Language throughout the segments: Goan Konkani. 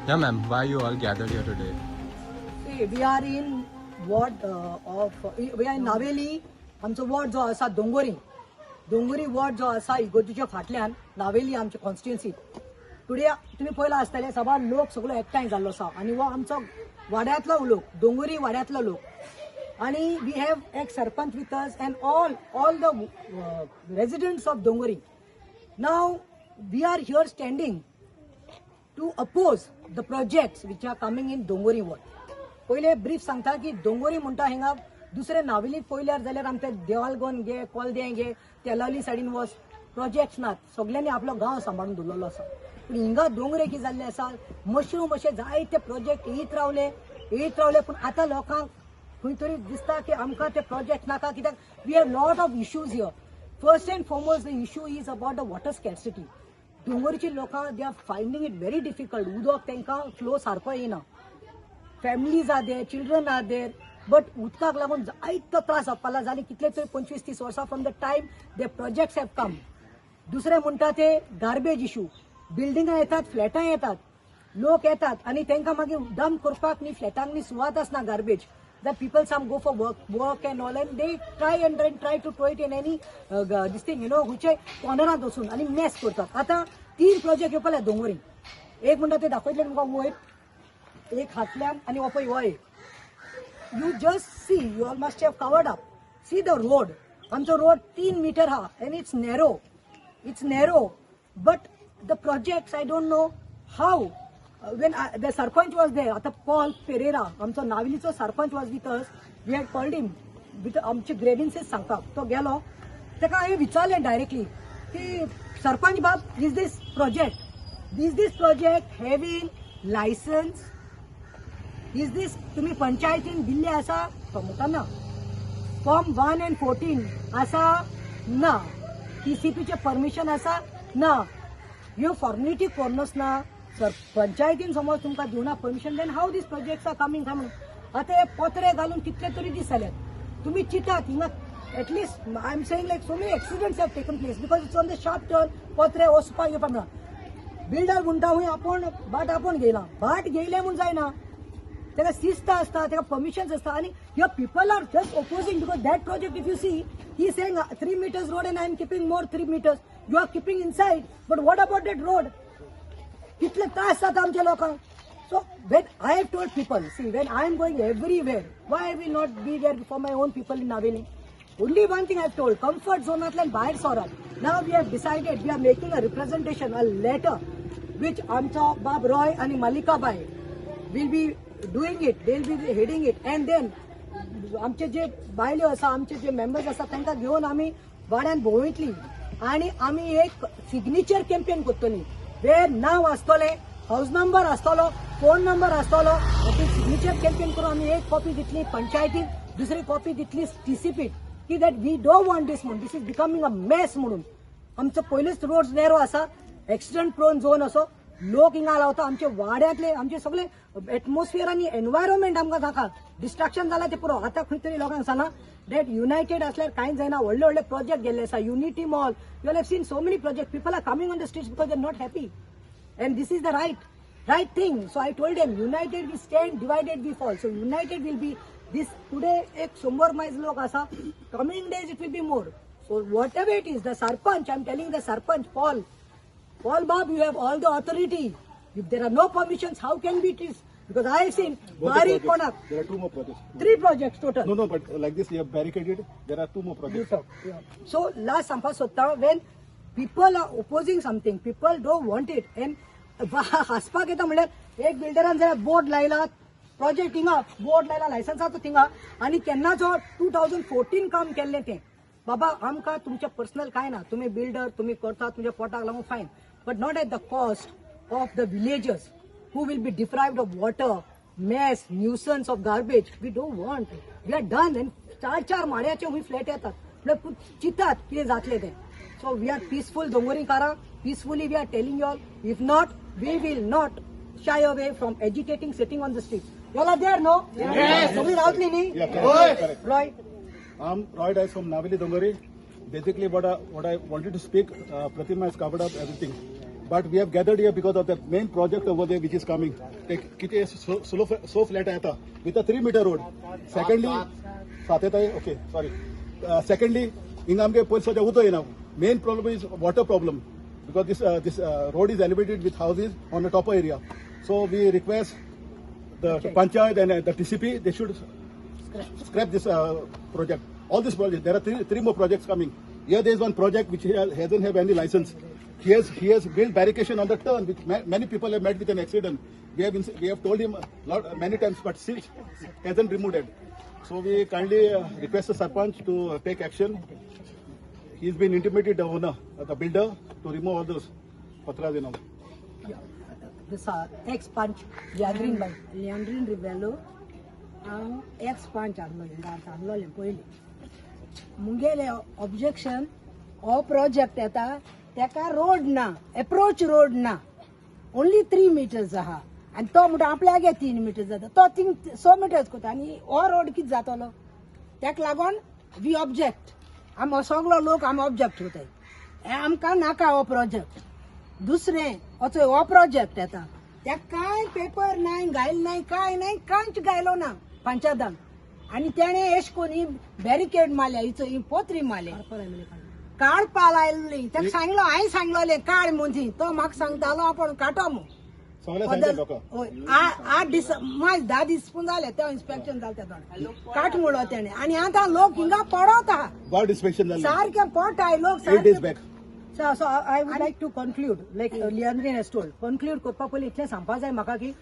Yeah, ma'am. Why you all gathered here today? See, we are in ward of we are in Naveli. आमचो वॉर्ड जो आसा दोंगोरी, दोंगोरी वॉर्ड जो आसा इगोर्जीच्या फाटल्यान नावेली आमची कॉन्स्टिट्युन्सी. टुडे तुमी पळयला आसतले, सबार लोक सगळो एकठांय जाल्लो आसा आनी हो आमचो वाड्यांतलो लोक, दोंगोरी वाड्यांतलो लोक. आनी we have एक sarpanch with us and all the residents of Dongori. Now we are here standing to oppose the projects which are coming in Dongori ward. पयले ब्रीफ सांगता की दोंगोरी म्हणटा हिंगा, दुसरे नावेलीत पळयल्यार जाल्यार आमचे देवालगोन घे, कोलदें घे, तेलावली सायडीन वच, प्रोजेक्ट्स नात. सगल्यांनी आपलो गांव सांबाळून दवरलेलो आसा. पूण हिंगा दोंगरे कितें जाल्ले आसा, मशरूम अशे जायते प्रोजेक्ट येयत रावले, येयत रावले. पूण आतां लोकांक खंय तरी दिसता की आमकां ते प्रोजेक्ट नाका, कित्याक we have lot of issues here. First and foremost, the issue is about the water scarcity. दोंगरची लोकां, they are finding it very difficult. उदक तांकां फ्लो सारको येना. Families are there, children are there, but उदकाक लागून जायतो त्रास जावपाक जाले कितले तरी 25-30 वर्सां, from the time the projects have come. दुसरें म्हणटा ते गार्बेज इशू. बिल्डिंगां येतात, फ्लॅटां येतात, लोक येतात आनी तांकां मागीर डंप करपाक न्ही फ्लॅटांक न्ही सुवात आसना. Garbage, the people some go for work and all, and they try and then try to throw it in any this thing खंयचे कॉर्नरांत वचून आनी मेस करतात. आतां तीन प्रोजेक्ट येवपा दोंगोरी. एक म्हणटा ते दाखयतले तुमकां वयर एक हातल्यान आनी हो पळय हो एक. You just see, you all must have covered up. See the road. आमचो रोड 3 मिटर हा and it's narrow, it's narrow, but the projects, I don't know how. When the sarpanch was there, आतां पॉल पेरेरा आमचो नावेलीचो sarpanch was with us. We had called him with आमचे ग्रेवियन्सीस सांगपाक. तो गेलो, ताका हांवें विचारलें डायरेक्टली की सरपंच बाब, is this project having licence? Is this तुम्ही पंचायतीन दिल्ले आसा? तो म्हणटा ना. फॉर्म 1 अँड 14 आसा? ना. टीसीपीचे परमिशन आसा? ना. ह्यो फॉर्मेलिटी करूनच ना सर, पंचायतीन समज तुमकां दिवना permission, then how these projects are coming काय म्हणून. आतां हे पत्रे घालून कितले तरी दीस जाल्यात. तुमी चिंतात हिंगा, at least I am saying, like, so many accidents have taken place because it's on the sharp turn. पत्रे वचपाक येवपाक मेळना. बिल्डर म्हणटा हूंय आपूण भाट आपूण घेयला. भाट घेयलें म्हूण जायना, ताका शिस्त आसता, ताका परमिशन्स आसता. आनी here people are just opposing because that project, if you see, he saying 3 meters road and I am keeping more 3 meters. You are keeping inside, but what about that road? कितले त्रास जाता आमच्या लोकांक. So when I have told people, see, when I am going everywhere, why will not be there for my own people in Navelim? Only one thing I have told, comfort झोनांतल्यान भायर सरात. Now we have decided, we are making a representation, a letter, which आमचो बाब रॉय आनी मलिकाबाई will be doing it, they will be heading it. And then आमचे जे बायल्यो आसा, आमचे जे मेंबर्स आसा, तांकां घेवन आमी वाड्यान भोंवयतली आनी आमी एक सिग्नेचर कॅम्पेन करतली, वेर नांव आसतलें, हावस नंबर आसतलो, फोन नंबर आसतलो. सिग्नेचर कॅम्पेन करून आमी एक कॉपी दितली पंचायतीक, दुसरी कॉपी दितली टीसीपीक की that we don't want this म्हणून. This is becoming a mess म्हणून. आमचो पयलीच रोड नॅरो आसा, एक्सिडंट प्रोन झोन असो. लोक हिंगा रावता आमचे वाड्यांतले. आमचे सगळे एटमॉस्फियर आनी एनवायरमेंट आमकां नाका. डिस्ट्रक्शन जाला ते पुरो. आतां खंय तरी लोकांक सांगला that United असल्यार कांयच जायना. व्हडले व्हडले प्रोजेक्ट गेल्ले आसा, unity mall, you have seen so many project. People are coming on the streets because they not happy, and this is the right thing. So I told them, united we stand, divided we fall. So united will be this. Today एक 100 मायज लोक आसा, coming days it will be more. So whatever it is, the sarpanch, I am telling the sarpanch Paul, Paul Bab, you have all the authority. If there are no permissions, how can be it is? Because I have seen बारीक कोणाक There are two more projects. Three projects total. No, but like this, you have barricaded. There are two more projects. So last सांगपाक सोदता, when people are opposing something, people don't want it. And हांसपाक येता म्हणल्यार एक बिल्डरान जाल्यार बोर्ड लायला, प्रोजेक्ट हिंगा बोर्ड लायला लायसन्साचो थिंगा आनी केन्नाचो 2014 काम केल्लें तें. बाबा, आमकां तुमचें पर्सनल कांय ना. तुमी बिल्डर, तुमी करता तुमच्या पोटाक लागून, fine, but not at the cost of the villagers who will be deprived of water, mess, nuisance of garbage. We don't want. We are done. And चार चार माळ्याचे हुंय फ्लॅट येतात म्हळ्यार चिंतात कितें जातलें तें. So we are peaceful दोंगरीकारां. Peacefully we are telling you all, if not, we will not shy away from agitating, sitting on the streets. You all are there, no? सगळी रावतली न्ही? Yeah, correct. Correct. Roy. I'm Roy Dice from Naveli Dongori. Basically, what I wanted to speak, Pratima has covered up everything. But we have gathered here because of the main project over there which is coming. ते किती स्लो सो फ्लॅट येता with a 3 meter road. Secondly, सात येता, ओके, सॉरी. सेकंडली, हिंगा आमगे पयलीं सद्या उदक येना. Main problem is water problem because this road is elevated with houses on the top area. So we request the panchayat and the TCP, they should scrap this project. All these projects, there are three more projects coming. Here there is one project which hasn't have any license. He has built barricade on the turn, which many people have met with an accident. We have told him lot many times, but still hasn't removed it. So we kindly request the sarpanch to take action. He's been intimated the owner, the builder, to remove all those patras and all. This ex panch Leandrin by. Leandrin Rebelo. हांव एक्स पंच आसलोलें, हिंगा आसलोलें पयलीं. मुगेलें ऑब्जेक्शन, हो प्रोजेक्ट येता तेका रोड ना, एप्रोच रोड ना, ओन्ली 3 मिटर्स आहा आनी तो म्हणटा आपल्यागे 3 मिटर जाता, तो थिंग 6 मिटर्स करता आनी हो रोड कितें जातलो? तेका लागून we object. आमी सगलो लोक आमी ऑब्जेक्ट करताय. हें आमकां नाका हो प्रोजेक्ट. दुसरें, असो हो प्रोजेक्ट येता, तेका कांय पेपर नाय घायल नाय, कांय नाय, कांयच घायलो ना पंचायतान आनी तेणें एश कोन ही बॅरिकेड मारल्या, हिचो ही पोत्री मारल्या, काडपा लायली. तेका सांगलो, हांवें सांगलोलें काड म्हूण ती, तो म्हाका सांगतालो आपूण काडटो म्हूण. सगळें सांगता लोकांक. हय, 8 दीस, माय 10 दीस पूण जाले ते इन्स्पेक्शन जालें तेदोण काट म्हणलो तेणें आनी आतां लोक हिंगा पडत आहा. वार्ड इन्स्पेक्शन जालें. सारकें पडटाय लोक. 8 days back. So I would like to conclude, like Leandrin has told. Conclude करपा पयलीं इतलें सांगपा जाय म्हाका की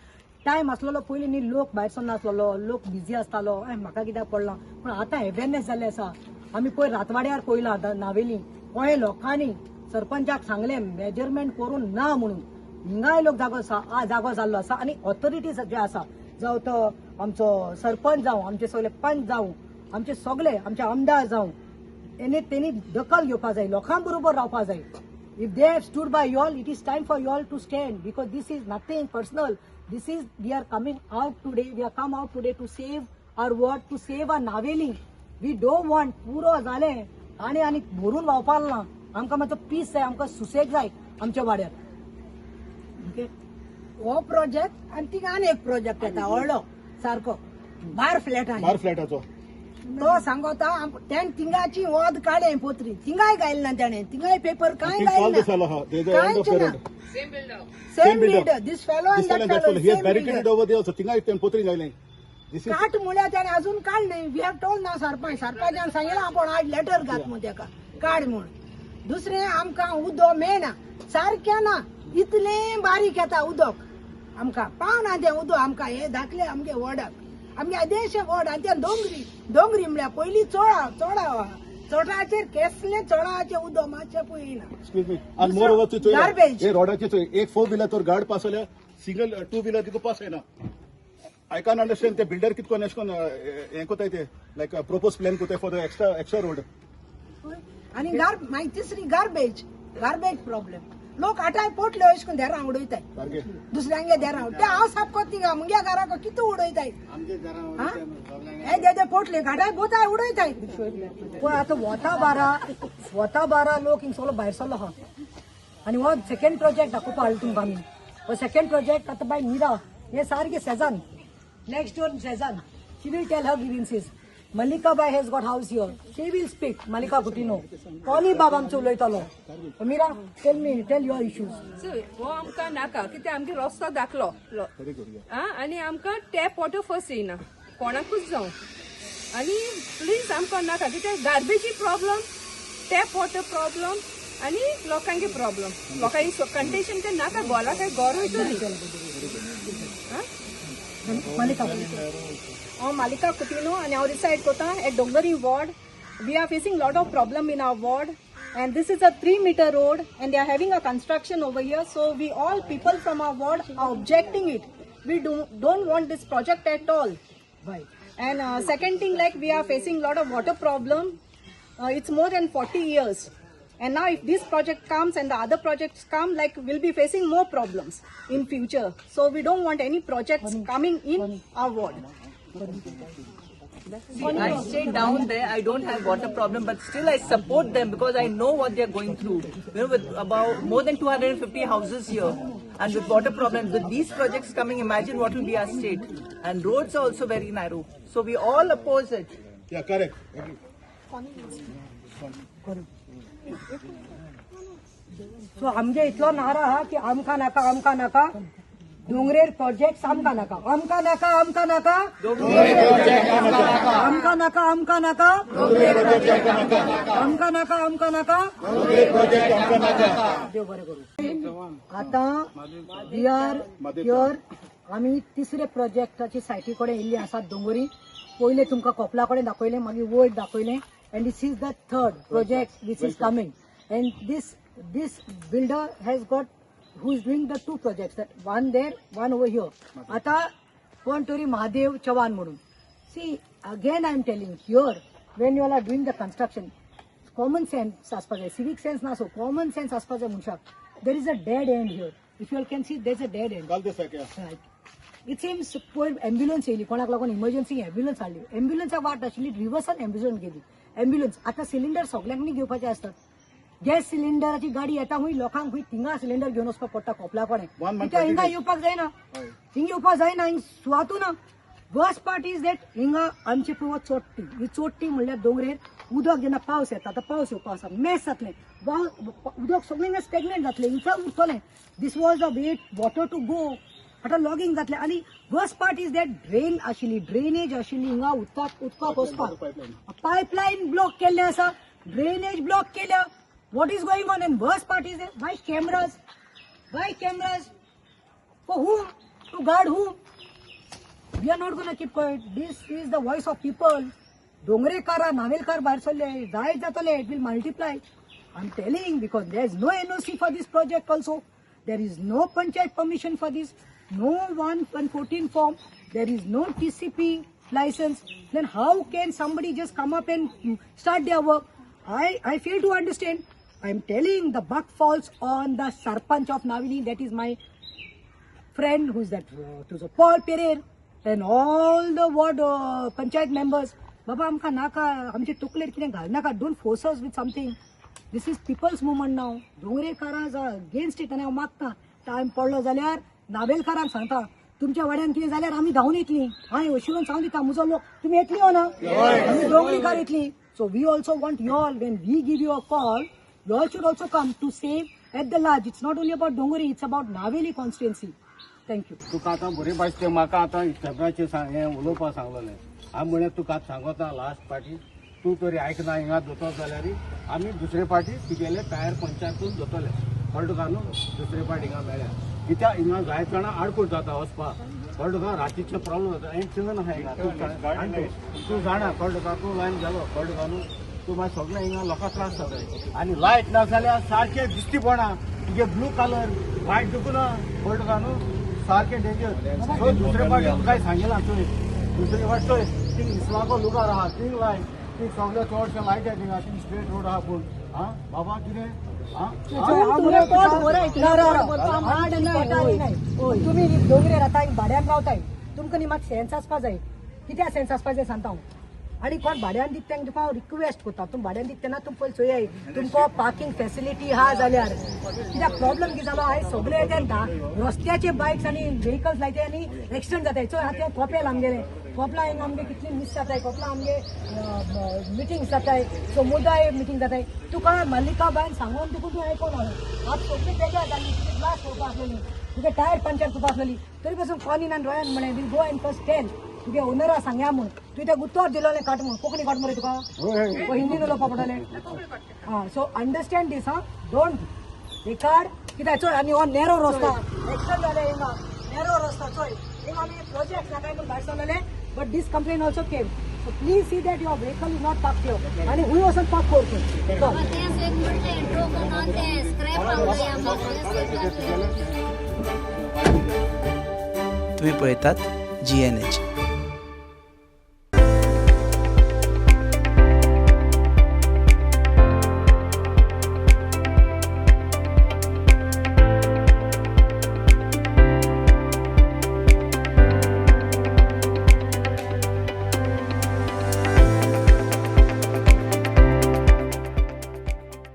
टायम आसलेलो पयलीं न्ही, लोक भायर सरनासलेलो, लोक बिजी आसतालो, ए म्हाका कित्याक पडलां. पूण आतां अवेरनेस जाल्लें आसा. आमी पयर रातवाड्यार पळयलां नावेली कोणे लोकांनी सरपंचाक सांगलें मेजरमेंट करून ना म्हणून, हिंगाय लोक जागो आसा, जागो जाल्लो आसा. आनी ऑथॉरिटीज जे आसा, जावं तो आमचो सरपंच जावं, आमचे सगळे पंच जावं, आमचे सगळे आमचे आमदार जावं, तेणी तेणी दखल घेवपा जाय, लोकां बरोबर रावपा जाय. If they have stood by y'all, it is time for y'all to stand, because this is nothing personal. This is, we are coming out today, we are come out today to save our ward, to save our Navelim. We don't want पुरो जालें आनी आनी भरून व्हांवपाक ना. आमकां मातसो पीस जाय, आमकां सुसेग जाय आमच्या वाड्यार. ओके. हो प्रोजेक्ट आनी थिंगा आनी एक प्रोजेक्ट येता व्हडलो सारको बार फ्लॅटान. बार फ्लॅटाचो. तो सांगता तेणें थिंगाची वद काडलें पोत्री, थिंगाय घायल ना तेणें, थिंगाय पेपर कांय Think all घायल this fellow, huh? There is the end of कांयच the ना. road. Same builder. Builder, this fellow This and fellow and that that fellow. fellow. He has same barricaded builder. over there also. थिंगा तेणें पोत्री घायलें. This is काट म्हळ्यार तेणें अजून काडलें. We have told ना सरपंच, सरपंचान सांगिलां आपूण आज लेटर घात म्हूण तेका काड म्हूण. दुसरें, आमकां उदक मेळना सारकें ना, इतलें बारीक येता उदक, आमकां पावना तें उदक. आमकां हे धाकले आमगे वॉर्डाक, आमगे आदेशे वॉर्ड आनी तें दोंगरी, दोंगरी म्हळ्यार पयलीं चोळा चोडा आहा, चोडाचेर केसलें चोडाचें उदक मातशें पळयना. Excuse me. And moreover, तूं चोय Garbage. हे रोडाचे चोय, एक फोर व्हिलर तर गाड पास जाल्यार सिंगल टू व्हिलर तिका पास जायना. I can understand ते बिल्डर कितको एशें कोन्न हें कोताय ते लायक प्रपोज प्लॅन कोताय for the extra road. आनी गार मागीर तिसरी गार्बेज, गार्बेज प्रॉब्लेम. लोक आठाय पोटल्यो अशें करून देरां उडयताय. सारकें. दुसऱ्यांगे देरां ते हांव साफ करता थिंगा, मुगे घराक कितें उडयताय हा? हे दे पोटले घाटाय गोताय उडयताय. पळय आतां वोता बारा, वोता बारा लोक हिंग सगलो भायर सरलो आहा आनी हो सेकंड प्रोजेक्ट दाखोवपा हाडलो तुमकां आमी. हो सेकंड प्रोजेक्ट आतां बाय मीरा हे सारकें सेजान, नेक्स्ट डोर सेजान. She will tell her grievances. Mallika bye has got house here, she will speak. Mallika Coutinho, Tony बाब आमचो उलयतलो. Meera, tell me, tell your issues. चोय, हो आमकां नाका कित्याक आमगे रस्तो दाखलो Very good. आ आनी आमकां टॅप वॉटर फर्स्ट येयना कोणाकूच जावं आनी प्लीज आमकां नाका कित्याक गार्बेजी प्रॉब्लम, टॅप वॉटर प्रॉब्लम आनी लोकांगे प्रॉब्लम. लोकांक कंटेशन ते नाका, गोला काय गोर वयतली. मल्लिका. हांव मालिका कुतिनो आनी हांव रिसायड कोता at Dongri ward. We are facing lot of problem in our ward and this is a 3 meter road and they are having a construction over here, so we all people from our ward are objecting it. We don't want this project at all. And second thing, like, we are facing lot of water problem. It's more than 40 years and now if this project comes and the other projects come, like, we'll be facing more problems in future, so we don't want any projects coming in our ward. I stay down there. I don't have water problem, but still I support them because I know what they're going through. With about more than 250 houses here, and with water problems, with these projects coming, imagine what will be our state. And roads are also very narrow. So we all oppose it. Yeah, correct. So आमगे इतलो नारा आहा की आमकां नाका, आमकां नाका दोंगरेर प्रोजेक्ट, आमकां नाका, आमकां नाका, आमकां नाका, आमकां नाका, आमकां नाका, आमकां नाका, आमकां नाका. देव बरें करूं. आतां we are here, आमी तिसरे प्रोजेक्टाची सायटी कडेन येयल्ली आसा दोंगरी. पयले तुमकां कोपला कडेन दाखयलें, मागीर वयर दाखयलें, and this is the third project which is coming, and this builder has got, who is doing the two projects, that one there, one over here. आता कोण तरी महादेव चव्हाण म्हणून. See, again I am telling here, when you all are doing the construction, common sense आसपाक जाय. सिवीक सेन्स ना, सो कॉमन सेन्स आसपाक जाय मनशाक. There is a dead end here. If you all can see, there is a dead end. घाल ते सारकें. It seems पयर एम्ब्युलन्स येयली, कोणाक लागून इमर्जन्सी एम्ब्युलन्स हाडली. एम्ब्युलन्साक वाट आशिल्ली, रिवर्सान एम्ब्युलन्स गेली. एम्ब्युलन्स आतां सिलिंडर सगल्यांक न्ही घेवपाचे आसतात. गॅस सिलिंडराची गाडी येता, खूंय लोकांक खूंय थिंगा सिलिंडर घेवन वचपाक पडटा कोपला कडेन. One month. कित्याक हिंगा येवपाक जायना, हिंगा येवपाक जायना, हिंग सुवातू ना. वर्स्ट पार्ट is that हिंगा आमची पळय चोट्टी, ही चोट्टी म्हणल्यार दोंगरेर उदक जेन्ना पावस येता, आतां पावस येवपा आसा, मेस जातलें, उदक सगळें हिंगा स्टेगनेंट जातलें, हिंगा उरतलें. This was the way water to go. आतां लॉगींग जातलें. आनी worst part is that drain आशिल्ली, ड्रेनेज आशिल्ली हिंगा उदकाक उदकाक वचपाक, पायपलायन ब्लॉक केल्लें आसा, ड्रेनेज ब्लॉक केल्या. What is going on? And worst part is, why cameras? Why cameras? For whom? To guard whom? We are not gonna keep quiet. This is the voice of people. दोंगरेकार, नावेलकार भायर सरले, जायत जातले. It will multiply, I am telling, because there is no NOC for this project also. There is no panchayat permission for this, no 1 1 14 form, there is no TCP license. Then how can somebody just come up and start their work? I fail to understand. I am telling, the buck falls on the sarpanch of Naveli, that is my friend, who is that, तुझो Paul Pereira, and all the ward panchayat members. बाबा, आमकां नाका, आमचे तकलेर कितें घालनाका. Don't force us with something. This is people's movement now. दोंगरेकारां against it. आनी हांव मागता, टायम पडलो जाल्यार नावेलकारांक सांगता, तुमच्या वाड्यान कितें जाल्यार आमी धांवून येतली. हांवें अशिरून सांगून दिता, म्हजो लोक, तुमी येतली हो ना? आमी दोंगरीकार येतली. So we also want you all, when we give you a call, you all should also come to save at the large. It's not only about Dongri, it's about Naveli constituency. Thank you. तुका आतां बरी भाशेन ते म्हाका आतां स्टेपराचेर सांग हें उलोवपाक सांगलेलें. हांव म्हणलें, तुका आतां सांगता, लास्ट पार्टी तूं तरी आयकना. हिंगा दोतोर जाल्यार आमी दुसरे पार्टी तुगेले टायर पंक्चर करून दोतले, कळ्ळें तुका न्हू? दुसरे पार्टी हिंगा मेळ्ळ्या, कित्याक हिंगा जायत जाणां आडकूट जाता वचपाक, कळ्ळें तुका? रातीचे प्रॉब्लम जाता. हें सिजन आहा हिंगा, तूं जाणा, कळ्ळें तुका? तूं लायन गेलो, कळ्ळें तुका न्हू? तूं मागीर सगळें हिंगा लोकांक त्रास जाता. आनी लायट ना जाल्यार सारकें दिश्टी पडना तुगे, ब्लू कलर वायट दुखना, कळ्ळें तुका न्हू? सारकें डेंजर. सो दुसरे पाटी तुका सांगिलां, तुवें दुसरे फावट चोय, थिंग इस्लाको लुगार आहा, थिंग लायट, थिंग सगळे चडशे लायट आहा थिंगा. थिंग स्ट्रेट रोड आहा. पूण आं बाबा, कितें आं? तुम्ही दोंगरेर आतां भाड्यान रावताय, तुमकां न्ही मात सेन्स आसपा जाय. कित्याक सेन्स आसपा जाय सांगता हांव. आनी कोण भाड्यान दिता तांकां तुका हांव रिक्वेस्ट करता, तुमी भाड्यान दिता तेन्ना तुमी पयलीं चोयाय तुमकां पार्किंग फेसिलिटी आहा जाल्यार. कित्याक प्रॉब्लम कितें जालो आयज, सगळे येता रस्त्याचे बायक्स आनी व्हेकल्स लायते आनी एक्सिडंट जाताय. चोय आतां कोपेल आमगेलें, कोपला हिंगा आमगे कितली मिस जाताय, कोपला आमगे मिटींग जाताय, समुदाय मिटींग जाताय. तुका मल्लिका बायन सांगून तुका तूं आयकोन आतां सगळी बेजार जाली. तुगे ग्लास फोडपा आसलेली, तुगे टायर पंक्चर करपा आसलेली, तरी पासून कॉनीन आनी रॉयान म्हणलें, we'll go and first tell तुगे ओनरा सांगया म्हूण. तुवें तेका उत्तर दिलोलें काट म्हूण. कोंकणी काट मरे तुका, हिंदीन उलोवपा पडटलें. आं, सो अंडरस्टँड दीस. आं, don't बेकार कित्याक चोय, आनी हो नेरो रस्ता, एक्सिडंट जाले हिंगा. नेरो रस्ता चोय, हिंगा आमी प्रोजेक्ट नाकाय म्हूण भायर सरलेले, but this complain also came. So please see that your vehicle is not park here. आनी हुंय वचून पार्क कर तूं. तें एक म्हणलें टोकन तें स्क्रॅप तुम्ही पळयतात जीएनएच.